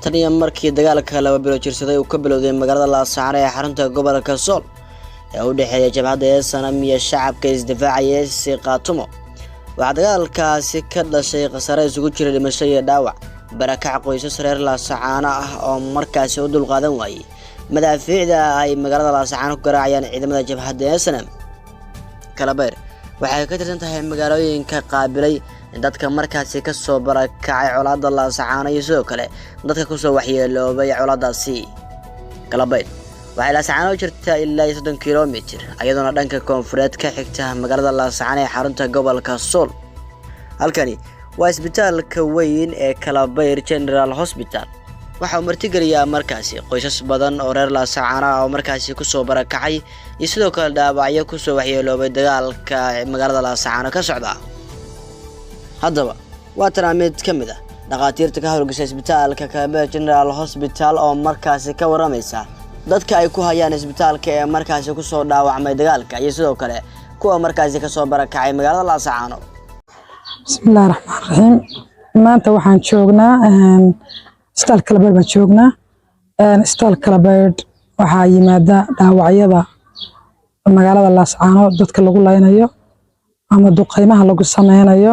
Tan iyo markii dagaalka 2 bilo jirsaday uu ka bilowday magaalada Laascaano ee xarunta gobolka Sool ee u dhexeeya jabhadda SNM iyo shacabka isdifaacaya SSC Khaatumo, waxaa dagaalkaasi ka dhashay khasaare isugu jira dhimasho iyo dhaawac, barakac qoysas reer Laasacaano ah oo markaasi u dulqaadan waayey madaafiicda ay magaalada Laasacaano ku garaacayaan ciidamada jabhadda SNM. Kalabayr waxay ka tirsan tahay magaalooyinka qaabilay dadka markaasi kasoo barakacay colaadda Laasacaano iyo sidoo kale dadka kusoo waxyeeloobay colaadaasi. Kalabayr waxay Laasacaano u jirtaa ilaa iyo 30 kilomitir, iyadoona dhanka koonfureed ka xigta magaalada Laasacaano ee xarunta gobolka Sool. Halkani waa isbitaalka weyn ee Kalabayr General Hospital. Waxa uu martigeliyaa markaasi qoysas badan oo reer Laasacaano ah oo markaasi kusoo barakacay iyo sidoo kale dhaawacyo kusoo waxyeeloobay dagaalka magaalada Laasacaano ka socda. Haddaba waa tanaa mid ka mid ah dhakhaatiirta ka howlgasha isbitaalka Kalabayr General Hospital oo markaasi ka waramaysa dadka ay ku hayaan isbitaalka ee markaasi kusoo dhaawacmay dagaalka iyo sidoo kale kuwa markaasi kasoo barakacay magaalada Laasacaano. Bismillahi raxmaan raxiim. Maanta waxaan joognaa isbitaal Kalabeydh baan joognaa. Isbitaal Kalabeydh waxaa yimaada dhaawacyada magaalada Laascaanood dadka lagu laynayo ama duqeymaha lagu sameynayo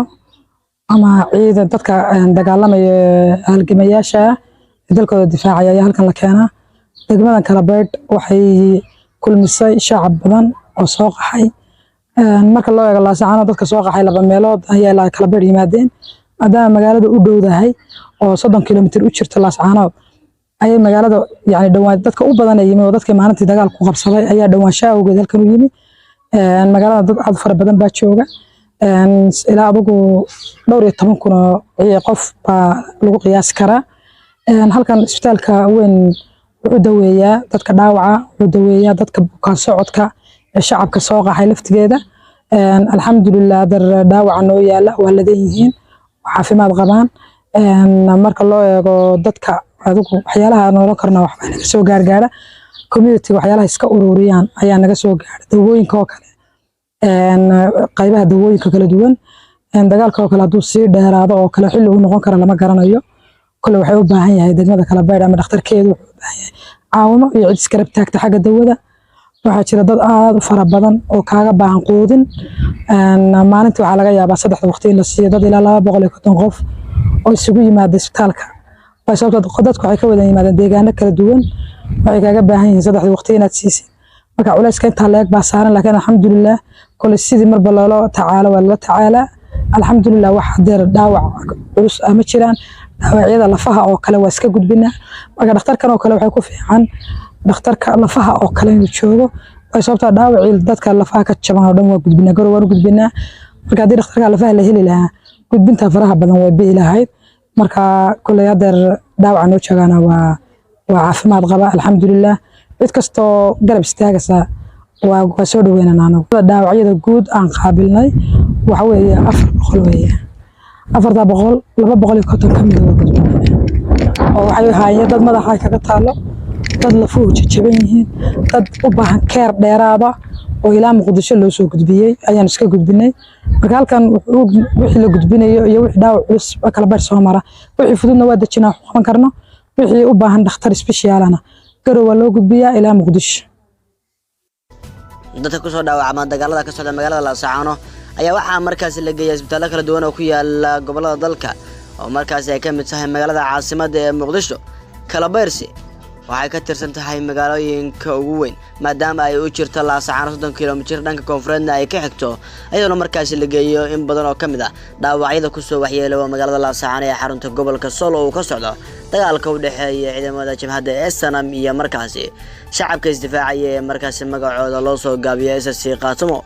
ama ciidan dadka dagaalamaya, halgamayaasha ah ee dalkooda difaacaya ayaa halkan la keenaa. Degmadan Kalabeydh waxay kulmisay shacab badan oo soo qaxay. Marka loo eego Laascaanood, dadka soo qaxay laba meelood ayaa ilaa Kalabeydh yimaadeen. Maadaama magaalada u dhowdahay oo 30 kilomitir u jirta Laascaanood, ayay magaalada yani dhawaan dadka u badan ay yimi oo dadkii maalintii dagaalku qabsaday ayaa dhawaanshaha awgeed halkan u yimi. Magaalada dad aad u fara badan baa jooga, ilaa adigu dhowr iyo toban kun oo qof baa lagu qiyaasi karaa. Halkan isbitaalka weyn wuxuu daweeyaa dadka dhaawaca, wuxuu daweeyaa dadka bukaan socodka ee shacabka soo qaxay laftigeeda. Alxamdulilah, dar dhaawaca noo yaala waa ladan yihiin, caafimaad qabaan. Marka loo eego dadka, adigu waxyaalaha noolan karna waxbaa naga soo gaargaara, community waxyaalaha iska ururiyaan ayaa naga soo gaara, dawooyinka oo kale, qaybaha dawooyinka kala duwan. Dagaalka oo kale hadduu sii dheeraado oo kale, xilli uu noqon kara lama garanayo. Kole waxay u baahan yahay degmada Kalabaydh ama dhakhtarkeedu wuxuu u baahan yahay caawimo iyo cid iskarab taagta xagga dawada. Waxaa jira dad aad u fara badan oo kaaga baahan quudin. Maalintii waxaa laga yaabaa saddexda waqti in la siiyo dad ilaa 250 qof oo isugu yimaada isbitaalka. Sababtoo dadku waxay ka wada yimaadeen deegaano kala duwan, waxay kaaga baahan yihiin saddexda waqti inaad siisid. Marka culayska intaa leeg baa saaran, laakiin alxamdulilah, kole sidii marba loola tacaalo waa lala tacaalaa. Alxamdulilah, wax hadeer dhaawac culus ah ma jiraan. Dhaawacyada lafaha oo kale waa iska gudbinaa. Marka dhakhtarkan oo kale waxay ku fiican dhakhtarka lafaha oo kale inuu joogo, sababtaa dhaawacii dadka lafaha ka jaban oo dhan waa gudbinaa, garow waan u gudbinaa. Marka haddii dhakhtarka lafaha la heli lahaa, gudbinta faraha badan way bi'i lahayd. Marka koley hadeer dhaawaca noo joogaana waa caafimaad qaba, alxamdulilah. Cid kastoo garab istaagaysa waa soo dhaweynana. Anagu dhaawacyada guud aan qaabilnay waxa weeye 400 weeye. 400, 250 ka mida waa gudbinay, oo waxay ahaayeen dad madaxa ay kaga taalo, dad lafuhu jajaban yihiin, dad u baahan care dheeraada oo ilaa Muqdisho loo soo gudbiyey ayaan iska gudbinay. Marka halkan wixii la gudbinayo iyo wixii dhaawac culus kala bar soo mara, wixii fududna waa dejinaa, wax qaban karno. Wixii u baahan dhakhtar special-ana Garow waa loo gudbiyaa ilaa Muqdisho. Dadka kusoo dhaawacma dagaalada ka socda magaalada Laasacaano ayaa waxaa markaasi la geeyaa isbitaallo kala duwan oo ku yaala gobollada dalka, oo markaasi ay ka mid tahay magaalada caasimadda ee Muqdisho. Kalabayrsi waxay ka tirsan tahay magaalooyinka ugu weyn, maadaama ay u jirto Laasacaano 30 kilomitir, dhanka koonfureedna ay ka xigto, iyadoona markaasi la geeyo in badan oo ka mid ah dhaawacyada kusoo waxyeelooba magaalada Laasacaano ee xarunta gobolka Sool, oo uu ka socdo dagaalka u dhexeeya ciidamada jabhadda SNM iyo markaasi shacabka isdifaacaya ee markaasi magacooda loo soo gaabiyo SSC Khaatumo.